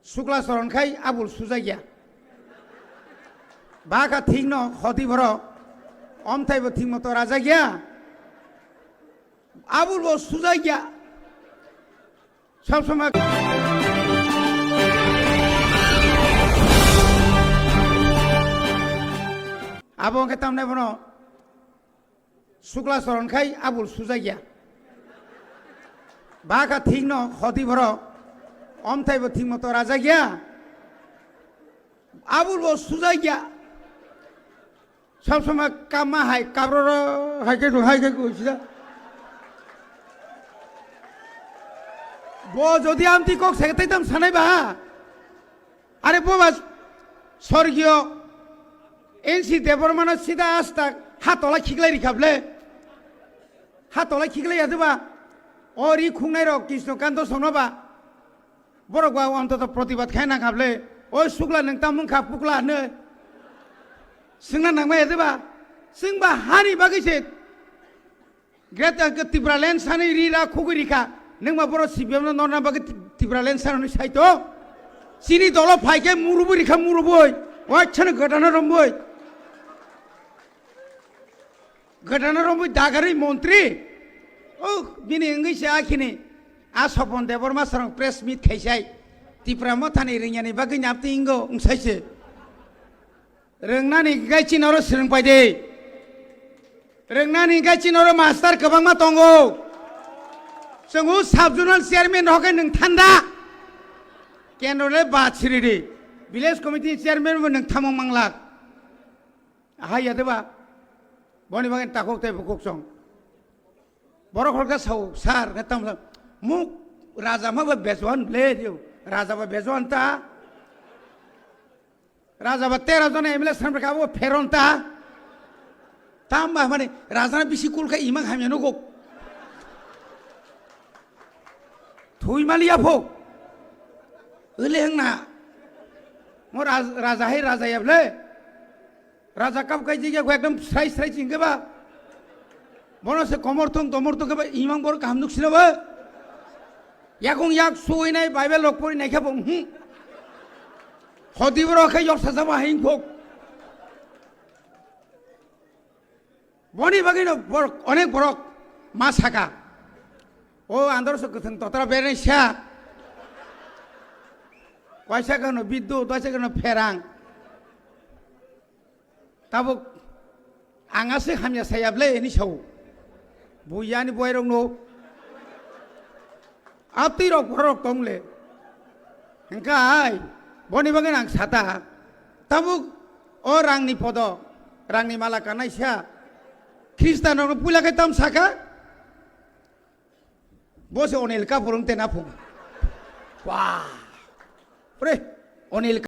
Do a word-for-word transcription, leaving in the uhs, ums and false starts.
Sukla soron khai abul sujakya. Baka thikno khoti borok. Omthaibo thikmoto rajakya. Abulbo sujakya. Sab somoi abo hwnkhe tamnai bono. Sukla soron khai abul sujakya. Baka thikno khoti borok. Omthaibo thikmoto rajakya. Abulbo sujakya. Sab somoi kamma hai kabroro hai khe hai khe sida. Bo jodi amtwi kok se tei tam sanai ba. Are bo ba sorgiyo N C Debbarmano sida asta ha tola khiklai rikha ble. Ha tola khiklai ya ba. O ri khungnai rok Krishna Kanto songno ba. Borok ba ontoto protibad khai nang kha ble. O sukla nwng tam wng kha pukla hwnwi. Swngna nangma ya ba. Swng ba hani bagwi se. Greater Tipraland sanwi ri ra khugwi rikha. Nwng ma borok C P M no norna bagwi Ti-, Tipraland sanwi saito. Chini dolo phaikhe murubwi rikha murubwi. Wachhano gotana rombwi. Gotana rombwi dagarwi montri. Oh, bini wngwi se akhini. A Sopon Debbarma sarong press meet khaisai. Tipra mothani ringyani bagwi nyapti ingo wngsaise. Rwngnani hinkhe chini oro swrwng pai de. Rwngnani hinkhe chini oro master kwbangma tongo. Chwng o sub zonal chairman rok khe nwng thanda. Kendro le ba siri di. Village committee chairman bo nwng thamung manglak. Ahai ya de ba. Boni bagwi takhuk tei bukhuk chwng. Borok khoroksa sao, "Sir, khe tamo muk raja ma ba bejoan ble, raja ba bejoan ta." Raja ba tera jona M L A sanbra kabo pheron ta. Tam ba mani raja na bisi kul kha imang hamya nugo. Thui mali ya pho. Ele hang na. Mo raj-, raja hai raja ya ble. Raja kap kai jigya ko ekdom srai srai chingke ba. Bono se komor thung tomor thung ke ba imang bor kaham nuk sino ba. Yakung yak suinai Bible lok pori nai khe bo, hmm. Hodi borok khe yok sajama hing khok. Boni bagwi no borok, onek borok ma saka. O andor so kwthwng totra berenai sa. Waisa kano biddu, waisa kano pherang. Tabuk ang aswk hamya saya ble hwnwi sao. Buiyani buairokno. Abtwi rok borok tong le. Hwnkhe ai, boni bagwi ang sata. Tabuk o rangni podo, rangni mala kanai sa. Khristanrokno puila khe tam saka? Bo se Onil Kapoor wng tei naphung. Wah. Pre, Onil